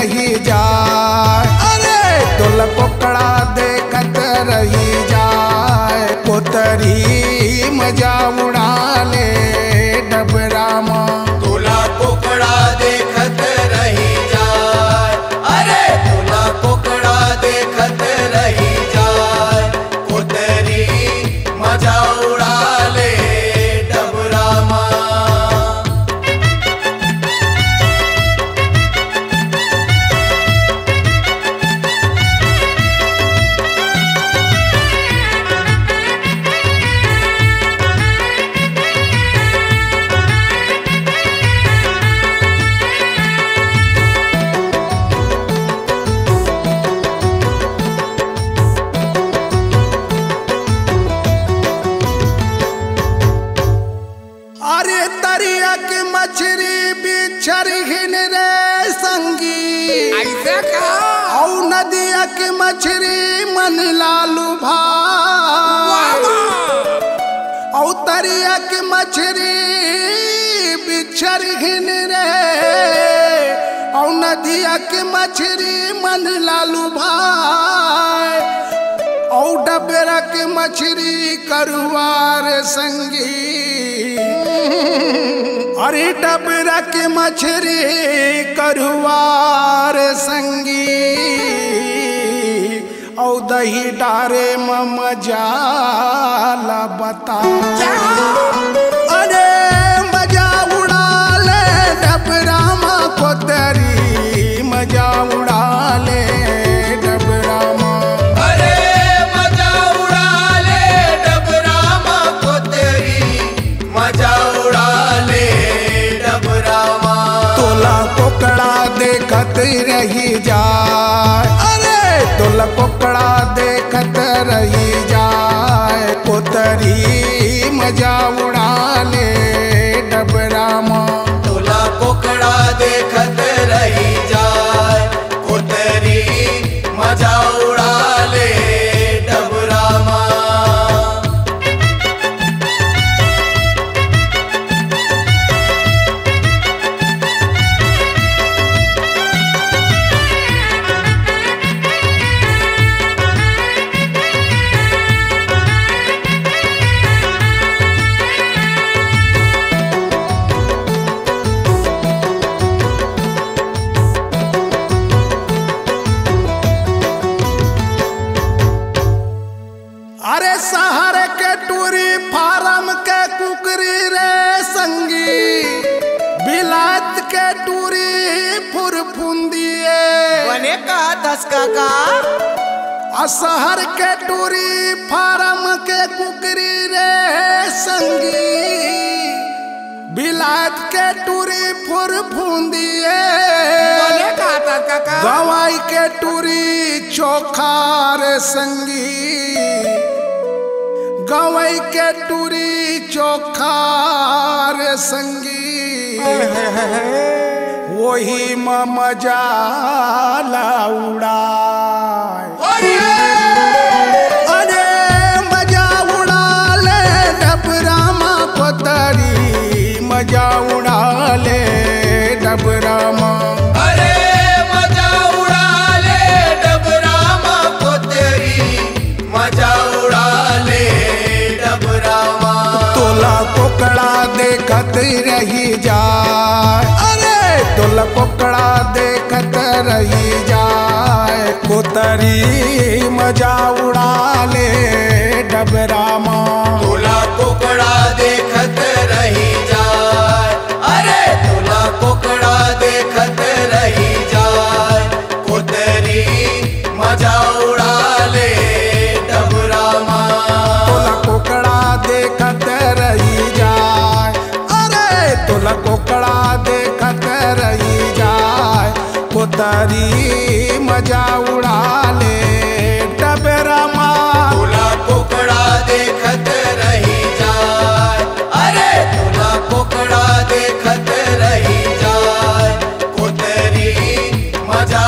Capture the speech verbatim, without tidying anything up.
रही जाए। अरे तोला कोकड़ा देखत रही जाए, कोतरी मजा उड़ा ले डबरा मा। तोला कोकड़ा देखत रही जाए, अरे तोला कोकड़ा देखत रही जाए, कोतरी मजा उड़ा ले डबरा मा। अरे तरिया के मछरी बिछरहिन रे संगी। अइसे का? अउ नदिया के मछरी मन लालू भा। वाह, वाह। अउ तरिया के मछरी बिछरहिन रे, अउ नदिया के मछरी मन लालू भाई, अउ डबरा के मछरी करुवार संगी। अरे डबरा के मछरी करुवार संगी, अउ दही डारे म मजा ला बता। अरे मजा उड़ा ले डबरा मा, कोतरी मजा उड़ा ले डबरा मा। अरे मजा उड़ा ले डबरा मा, कोतरी मजा उड़ा ले डबरा मा। तोला कोकड़ा देखत रही जाए, अरे तोला कोकड़ा देखत रही जाए, कोतरी मजा उड़ा ले डबरा मा। तोला कोकड़ा देखत रही जाए, कोतरी मजा उड़ा ले डबरा मा। अरे शहर के टूरी फार्म के कुकरी रे संगी, बिलात के टूरी फुरफुंदिए। बने कहत हस काका। आ शहर के टूरी फार्म के कुकरी रे संगी, बिलात के टूरी फुरफुंदिए। बोले का था काका? गवाई के टूरी चोखा रे संगी, गवाई के टूरी चोखा रे संगी। वही म मजा ला उड़ाए। अरे मजा उड़ा ले डबरा मा, कोतरी मजा उड़ा ले डबरा मा। अरे मजा उड़ा ले डबरा मा, कोतरी मजा उड़ा ले डबरा मा। तोला कोकड़ा देखत रही जाए, अरे तोला कोकड़ा देखत रही जाए, कोतरी मजा उड़ा ले डबरा मा। तोला कोकड़ा देखत रही जाए, अरे तोला कोकड़ा देखत रही जाए, कोतरी मजा उड़ा ले डबरा मा। तोला कोकड़ा देखत रही जाए, अरे तोला कोकड़ा देखत रही जाए, कोतरी मजा उड़ा ले डबरा मा। तोला कोकड़ा देखत रही जाए, अरे तोला कोकड़ा देखत रही जाए, कोतरी मजा